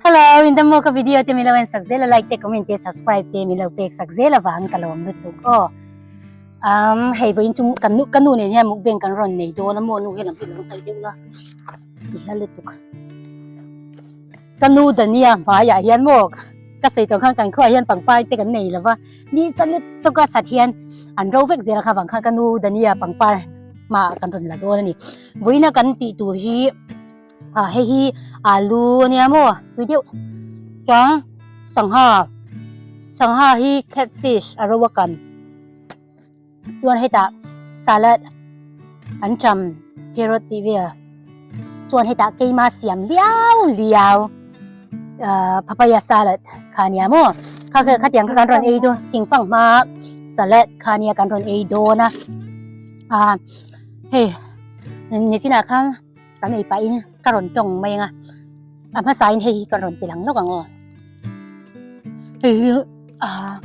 Hello, in dam maw ka video te min lo en sak zel a like te comment te subscribe te min lo pek sak zel avang ka lawm lutuk aw. Um hei vawiin chu kan nu ka nu nen hian mukbang kan rawn nei dawn a maw nu hian an pi lo nghal deuh la. I hla lutuk. Ka nu Dania hmaiah hian maw ka sawi tawh khan kan khuaah hian pangpar te kan nei lova ni sa lutuk a sat hian an ro vek zel a kha vang khan ka nu Dania pangpar hmaah kan rawn la dawn a ni. Vawiina kan tih tur hi ah hei hi alu a nia maw tui deuh chuan sangha sangha hi catfish a ro a kan. Chuan hetah salad an ṭam carrot tih vel chuan hetah keima siam liau liau ahh papaya salad kha ania maw kha kha khatiang kha kan rawn ei dawn thingfang hma salad kha ania kan rawn ei dawn a ah hei nichinah khan kan ei pahin ka rawn tawng mai ang a a hmasain hei hi ka rawn ti lang lawk ang aw hei hi ah.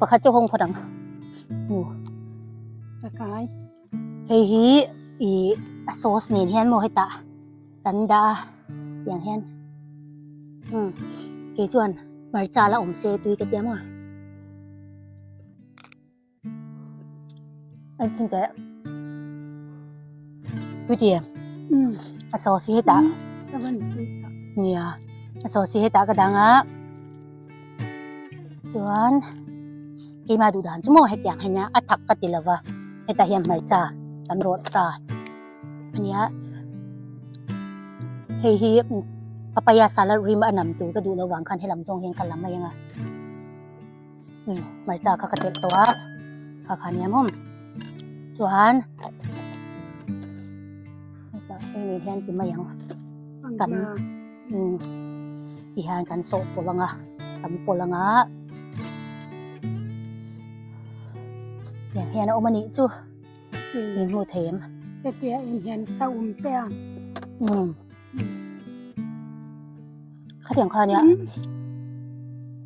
Pakhat chu hawng phawt ang nu chakai hei hi ih a sauce nen hian maw hetah kan dah a tiang hian umm kei chuan hmarcha la awm se tui ka tia maw a thin teh tui ti em a sauce hi hetah nia a sauce hi hetah ka dang a. Chuan keimah duh dan chu maw hetiang hian a thak ka ti lova hetah hian hmarcha kan rawt sa a nia hei hi papaya salad rim a nam tur ka duh loh vang khan helam zawng hian ka la mai ang a umm hmarcha kha ka telh tawh a kha kha nia maw chuan hetah hei nen hian ti mai ang kan. Umm ti hian kan sawh pawlh ang a tam pawlh ang a tiang hian a awm a nih chu min hmuh thei em hetia en hian sa awm te a umm khatiang kha nia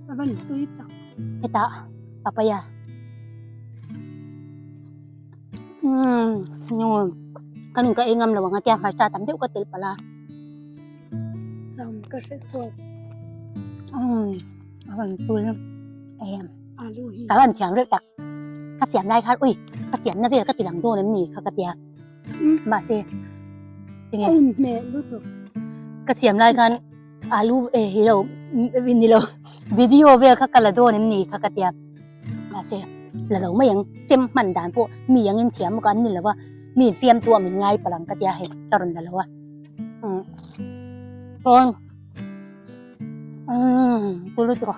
a van tui tak hetah papaya umm nu ka nun ka ei ngam lo ang a tia hmarcha tam deuh ka telh palh a. Sam ka hre chhuak. Umm a rawn pul em. Alu hi. Ka rawn thiam reuh tak. Ka siam lai khan ui ka siamna vel ka ti lang dawn em ni kha ka tia. Mahse tinge. A inhmeh lutuk. Ka siam lai khan alu e hi lo ni lo video vel kha ka la dawn em ni kha ka tia. Mahse la lo mai ang chem hman dan pawh mi angin thiam bawk a an ni lo va mi infiam tu a min ngai palh ang ka tia hei ka rawn la lo a. Umm chuan umm tui lutuk a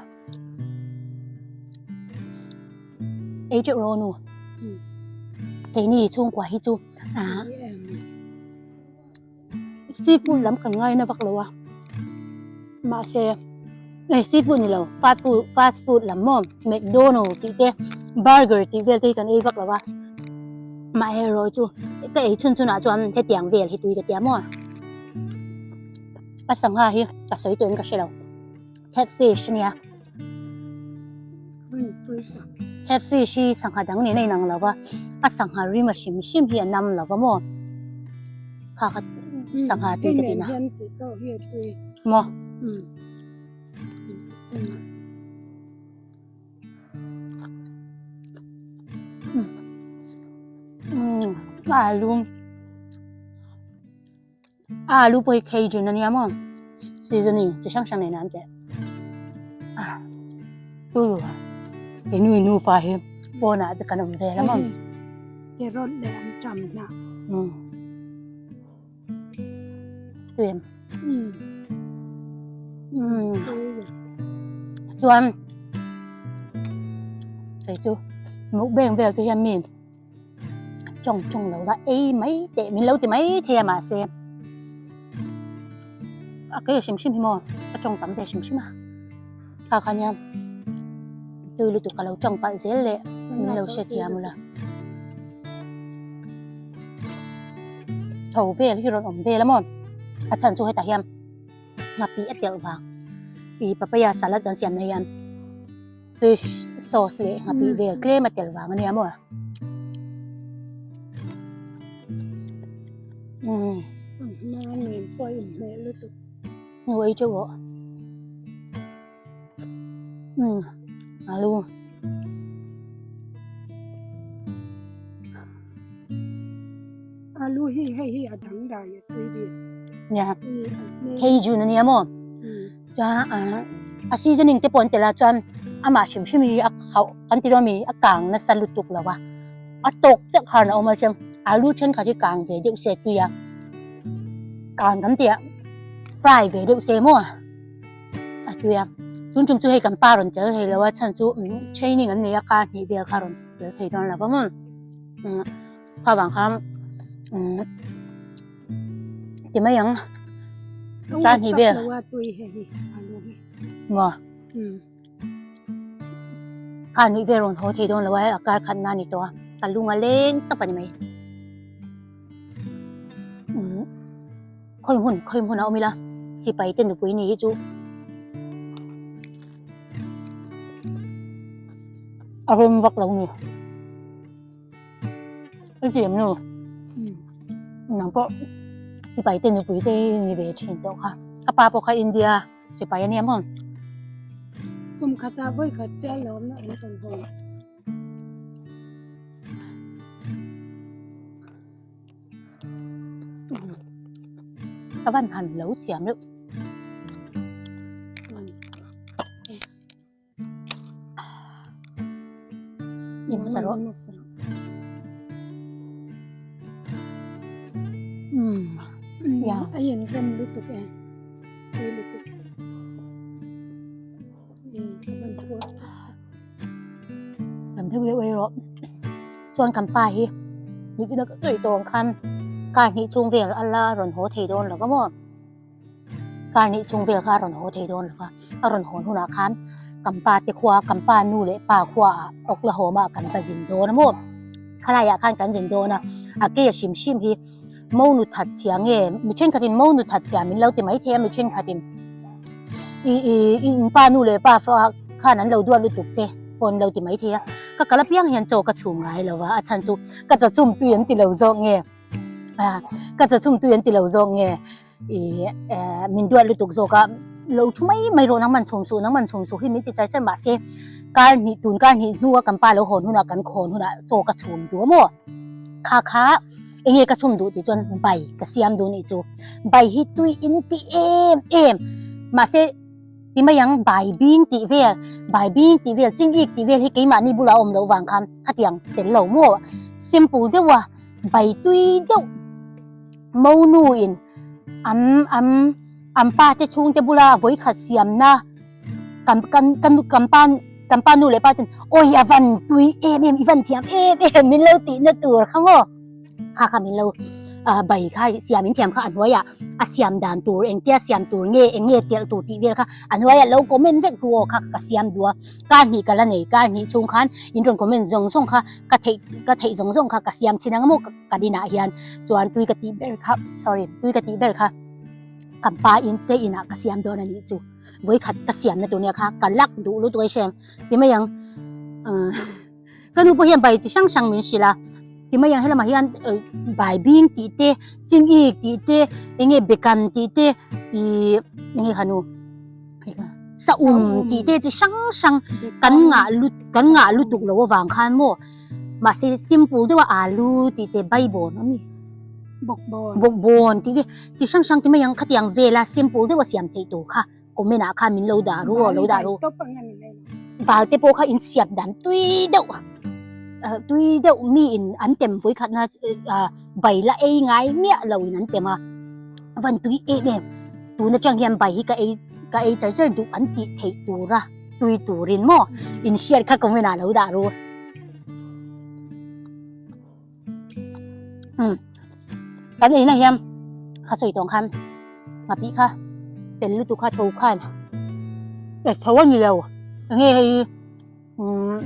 ei teuh rawh nu keini chhungkua hi chu ah seafood lam kan ngaina vak lo a mahse hei seafood ni lo fast food fast food lam maw mcdonald tih te burger tih vel te hi kan ei vak lo a. Amaherawh chu ka ei chhun chhunah chuan hetiang vel hi tui ka tia maw? A sangha hi ka sawi tawhin ka hre lo. Catfish ania. Catfish hi sangha dang nen a inang lo va, a sangha rim a hrim hrim hi a nam lo va maw? Kha kha sangha tui ka tihna. Maw? Alu alu pawh hi cajun ania maw seasoning chi hrang hrang nen a an teh turu keini nufa hi pawnah te kan awm vel a maw carrot leh an ṭam hnah Tuiam. Chuan kei chu mukbang vel te hian mi tawng tawng lo la ei mai teh min lo ti mai thei a mahse a kei hrim hrim hi maw ka tawng tam ve hrim hrim a kha kha nia tui lutuk ka lo tawng palh zel leh min lo hrethiam ula. Tho vel hi rawn awm vel a maw a chhan chu hetah hian nghapih a telh vang ih papaya salad kan siam na hian fish sauce leh nghapih vel tlem a telh vang a nia maw umm. Sangha nen pawh a inhmeh lutuk. Nu ei teuh rawh. Umm alu. Alu hi hei hi a dang dai a tui bik. Nia. Cajun ania maw? Chuan a seasoning te pawh an telh a chuan amah hrim hrim hi a khauh kan ti dawn ami a kang nasa lutuk lo a. A tawk chiah khan a awm a chuan alu thenkhat hi kang ve deuh se tui a. Kang kan tih ah fry ve deuh se maw a tui a. Tun tum chu hei kan pa rawn tel thei lo a chhan chu training an nei a kar hnih vel kha a rawn tel thei dawn lo va maw. Kha vang khan ti mai ang kar hnih vel maw kar hnih vel rawn haw thei dawn lo a hei a kar khat na a ni tawh a ka lung a leng tawp a ni mai khawi hmun khawi hmun a awm ila sipai te nupui ni hi chu a rem vak lo ni. I thiam nu nang pawh sipai te nupui te ni ve thin tawh kha ka pa pawh kha India sipai ania maw. Kum khatah vawi khat chiah lo awm na an rawn hawn. Ka van han lo thiam reuh. A inrem lutuk e tui lutuk kan deuh deuh erawh chuan kan pa hi nichina ka sawi tawh ang khan kar hnih chhung vel a la rawn haw thei dawn lo va maw. Kar nih chhung vel kha a rawn haw thei dawn lo va, a rawn hawn hunah khan kan pa te khua, kan pa nu leh pa khuaah Oklahoma ah kan va zin dawn a maw? Khalaiah khan kan zin dawn a, a ke hrim hrim hi monu that chhia nge mi thenkhatin monu that chhia min lo ti maithei a, mi thenkhatin i i in pa nu leh pa khan an lo duat lutuk che pawh an lo ti maithei a, ka kal apiang hian chaw ka chhum ngai lo va, a chhan chu ka chaw chhum tui an ti lo zawk nge, ka chaw chhum tui an ti lo zawk nge. Ih eh min duat lutuk zawk a lo thu mai mai rawh nangman chhum suh nangman chhum suh hi min ti char char mahse kar hnih tun kar hnih hnua kan pa lo hawn hunah kan khawn hunah chaw ka chhum duh a maw kha kha enge ka chhum duh tih chuan bai ka siam duh nih chu bai hi tui in ti em em mahse ti mai ang bai bing tih vel bai bing tih vel ching ik tih vel hi keimahni bulah a awm loh vang khan khatiang tel lo maw simple deuh a bai tui deuh. Monu in an an an pa te chhung te bula vawi khat siamna kan kan kan kan pa kan pa nu leh pa ten awi a van tui em em i van thiam em em min lo tih na tur kha maw kha kha min lo ah bai kha siam in thiam kha a hnuaiah a siam dan tur engtia siam tur nge eng nge telh tur tih vel kha a hnuaiah lo comment vek tu aw kha ka siam duh a kar hnih ka la nei kar hnih chhung khan in rawn comment zawng zawng kha ka theih ka theih zawng zawng kha ka siam chhin ang maw. Ka dinah hian chuan tui ka tih ber kha sorry tui ka tih ber kha kan pa in te inah ka siam dawn a nih chu vawikhat ka siamna tur nia kha ka lak duh lutuk a hrem ti mai ang ka nu pawh hian bai chi hrang hrang min hrilh a ti mai ang helamah hian bai bing tih te ching ik tih te enge bekan tih te ih enge kha nu saum tih te chi hrang hrang kan ngah lut kan ngah lutuk loh avang khan maw. Mahse simple deuh a alu tih te baibawn a mi bawkbawn bawkbawn tih te chi hrang hrang te mai ang khatiang vela simple deuh a siam theih tur kha comment ah khan min lo dah ru aw lo dah ru bal te pawh kha in chhiat dan tui deuh tui deuh mi in an tem vawi khat na bai la ei ngai miah lo in an tem a van tui em em tun atang hian bai hi ka ei ka ei char char duh an tih theih tur a. Tui turin maw in hriat kha comment ah lo dah ru. Um kan ei na hian kha sawi tawng khan ngapih kha tel lutuk kha tho khan e tho a ni lo enge hei um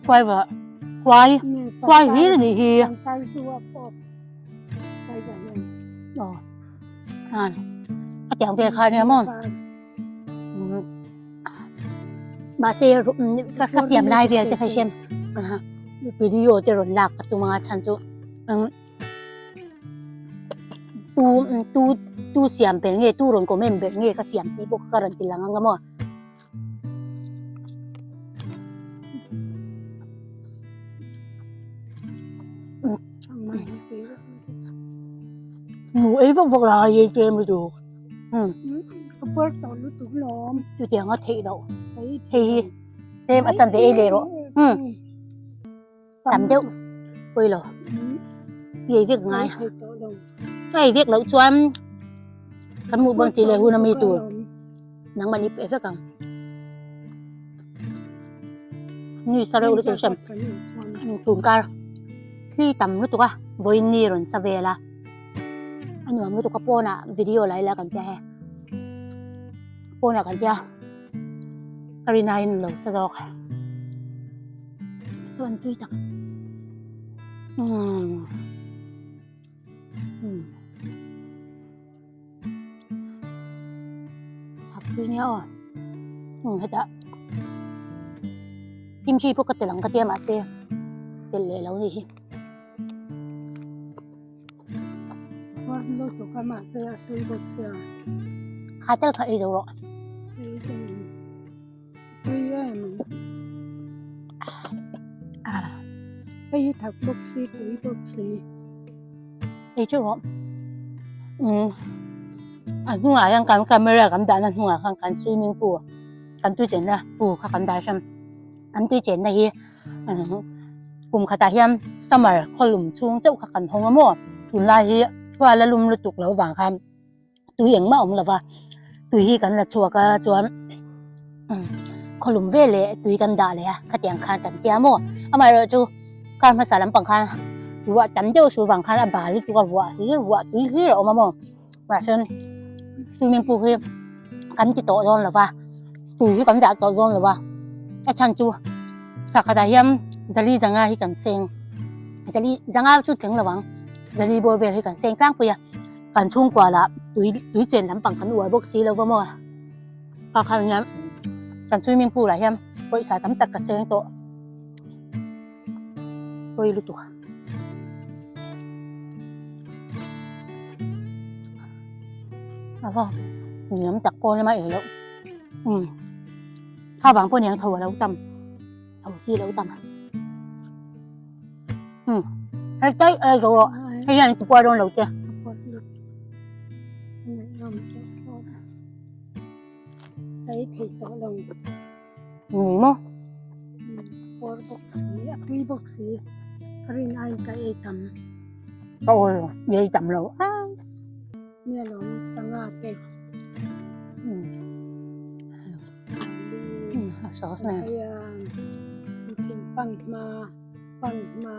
khuai va khuai khuai hlir a nih hi aw. A tiang vel kha ania maw mahse ka siam lai vel te kha i hriat video te rawn lak ka tum anga chhan chu tu tu. Tu siam ber nge tu rawn comment ber nge ka siam tih pawh kha ka rawn ti lang ang a maw. Nu ei vak vak la ei tlem lutuk. Ka puar tawh lutuk lawm. Chutiang a theih loh. Hei hi tlem a chan ve ei leh rawh. Tam deuh pawi lo. I ei vek ngai. Ka ei vek loh chuan kan hmuh bang tih leh hun a mi tur nangmah ni pe vek ang. Nui sa reuh lutuk hriam tun kar thli tam lutuk a vawiin ni rawn sa vel a a nuam lutuk a pawnah video lai la kan tia he pawnah kan tia ka rinaiin lo sa zawk. Chuan tui tak umm umm thak tui nia aw umm hetah kimchi pawh ka tel ang ka tia mahse tel leh lo ni hi. Kha tel kha ei zo rawh. Tui em ang. Hei hi thak bawk si tui bawk si. Ei chu rawh. Umm a hnungah hian kan camera kan dahna hnungah khan kan swimming pool kan tui chenna pool kha kan dah hrang. Kan tui chenna hi kum khatah hian summer khawlum chhung chauh kha kan hawng a maw tunlai hi khuala lum lutuk lo vang khan. tui engmah a awm lo va tui hi kan la chhuak a chuan khawlum vel leh tui kan dah leh a khatiang khan kan tia maw amaherawh chu kar hmasa lampang khan ruah tam deuh sur vang khan a bal lutuk a ruah hlir ruah tui hlir a awm a maw mahse swimming pool hi kan ti tawh dawn lo va tui hi kan dah tawh dawn lo va a chhan chu thla khatah hian zali zanga hi kan seng zali zanga chu tling lo ang zali bawr vel hi kan seng tlangpui a. Kan chhungkua lah tui tui chen lampang kan uar bawk si lo va maw ka khan hian kan swimming pool ah hian pawisa tam tak ka seng tawh pawi lutuk a va nuam tak pawn lama ei loh um kha vang pawh niang tho a lo tam tho si lo tam um hei daih a zo rawh hei hian ti puar dawn lo che ni maw puar bawk si a tui bawk si ka rin aiin ka ei tam ka awi i ei tam lo a nia lawm sangha te um a sauce nen thingpang hma. Panghma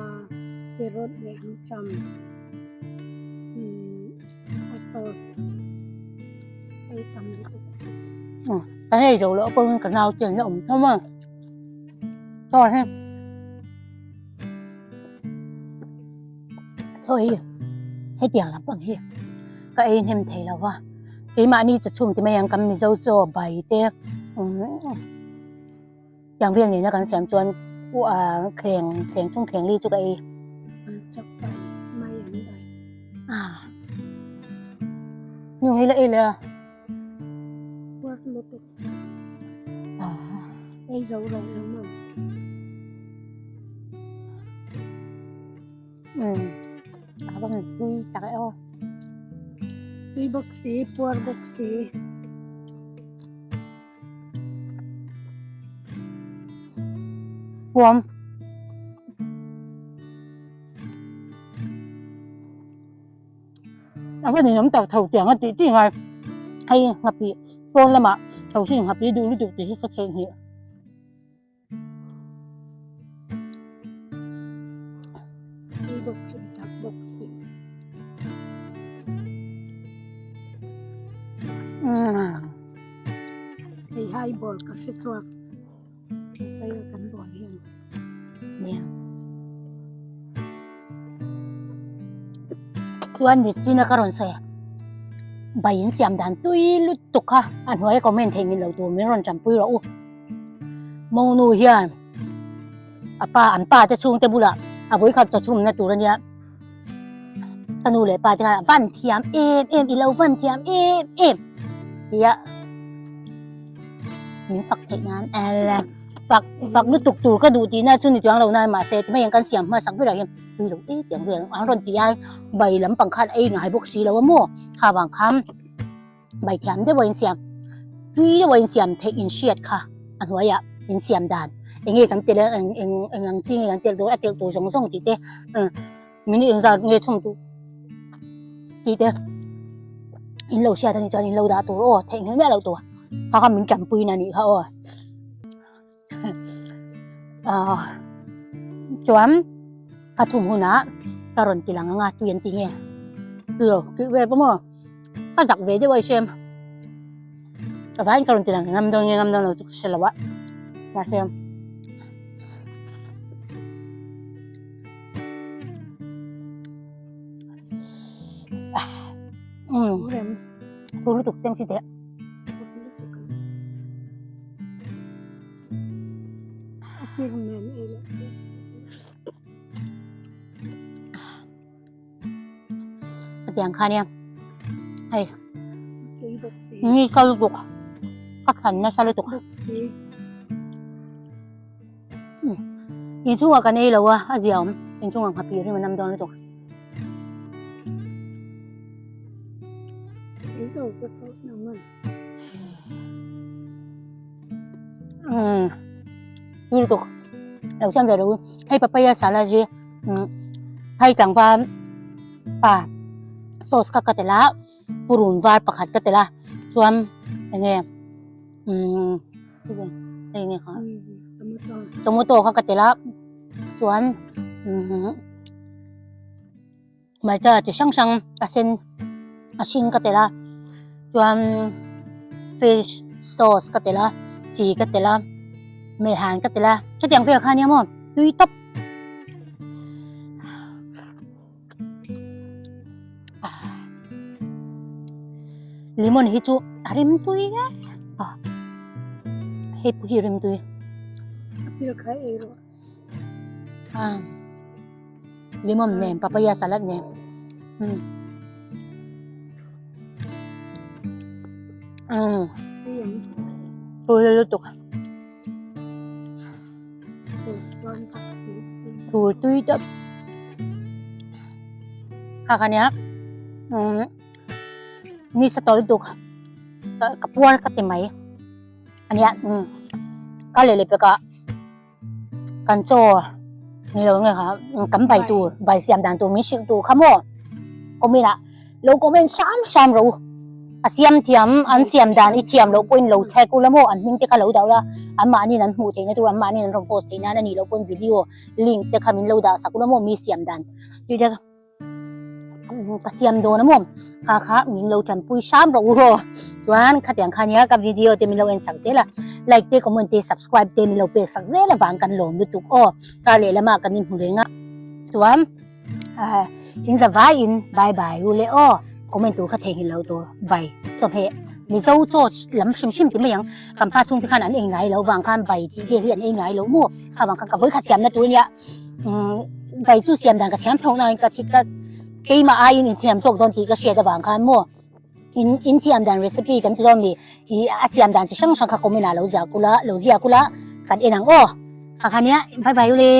carrot leh ancham a sauce ei tam lutuk. Ka hei zo loh pawhin ka nau te an la awm thawm a chaw hi chaw hi hetiang lampang hi ka ei hnem thei lo va keimahni chawchhum ti mai ang kan mizo chaw bai te Tiang vel nena kan siam chuan thleng thleng thung thleng li chu ka ei. An chak bai mai an bai. Ah. Nu hei la ei le a. Work lutuk. Ah. Ei zo ro lo ma. Um. A va han pui tak e aw. Tui bawk si, puar bawk si. Huam. A va ninawm tak tho tiang a tih tih ngai. Hei nghapih pawn lamah tho hring nghapih duh lutuk tih hi ka theihnghilh. Hei hai ball ka hre chuak hei kan ball hian nia chuan Nistina ka rawn sawi a bai in siam dan tui lutuk kha a hnuai a comment theih ngilh lo tur min rawn tanpui rawh u. Monu hian a pa an pa te chhungte bulah a vawikhat chaw chhumna tur a nia. Ka nu leh pa te khan van thiam em em i lo van thiam em em tia min fak theih nan fak fak lutuk tur ka duh tihna chu ni chuang lo na mahse ti mai ang kan siam hmasak berah hian tui lo e tiang vel an rawn ti a bai lampang khan ei ngai bawk si lo a maw kha vang khan Bai thiam deuh a insiam, tui deuh a insiam theih inhriat kha a hnuaiah insiam dan eng nge kan telh a eng eng eng ang chi nge kan telh dawn a telh tur zawng zawng tih te minute engzat nge chhung tur tih te in lo hriat a nih chuan in lo dah tur aw theihnghilh miah loh tur kha kha min tanpui na nih kha aw ah chuan ka chhum hunah ka rawn ti lang ang a tui an ti nge tui tui ve pawh maw ka zak ve deuh a i hrem ka vaiin ka rawn ti lang ngam dawn nge ngam dawn lo chu ka hre lo a mahse um thu lutuk teng chi teh. Tiang kha nia hei ni ka lutuk ka thlan nasa lutuk inchhungah kan ei lo a a zia awm inchhungah nghapih rim a nam dawn lutuk. Umm tui lutuk lo siam ve rawh u hei papaya salad hi umm hei tlangval pa sauce kha ka telh a purun var pakhat ka telh a chuan eng nge umm hei nge kha tomato kha ka telh a chuan umm. Hmarcha chi hrang hrang a sen a hring ka telh a chuan fish sauce ka telh a chi ka telh a mehhan ka telh a chutiang vel kha ania maw tui tawp lemon hi chu a rim tui a hei pawh hi a rim tui. Limon nen papaya salad nen umm umm tui lutuk thur tui deuh kha kha nia umm ni sa tawh lutuk ka puar ka ti mai ania umm ka leh leh pekah. Kan chaw ni lo nge kha kan bai tur bai siam dan tur min hrilh tur kha maw comment ah lo comment hram hram rawh u a siam thiam an siam dan i thiam loh pawhin lo check ula maw an hming te kha lo dah ula an mahniin an hmuh theihna tur an mahniin an rawn post theih nan a nih loh pawhin video link te kha min lo dah sak ula maw mi siam dan tih te kha. Ka siam dawn a maw kha kha min lo tanpui hram rawh u haw chuan khatiang kha nia ka video te min lo en sak zel a like te comment te subscribe te min lo pek sak zel avang kan lawm lutuk aw kar leh lama kan inhmu reng a chuan ah in za vaiin bye bye u le aw comment tur kha theihnghilh loh tur bye chawhmeh mizo chaw lam hrim hrim ti mai ang kan pa chhungte khan an ei ngai loh vang khan bye tih vel hi an ei ngai loh maw kha vang khan ka vawikhat siamna tur ania. Umm bai chu siam dan ka thiam tho nain ka thi ka keimah aiin inthiam zawk dawn tih ka hriat avang khan maw in inthiam dan recipe kan ti dawn mi ih a siam dan chi hrang hrang kha comment ah lo ziah kula lo ziah kula kan en ang aw kha kha nia bye bye ule.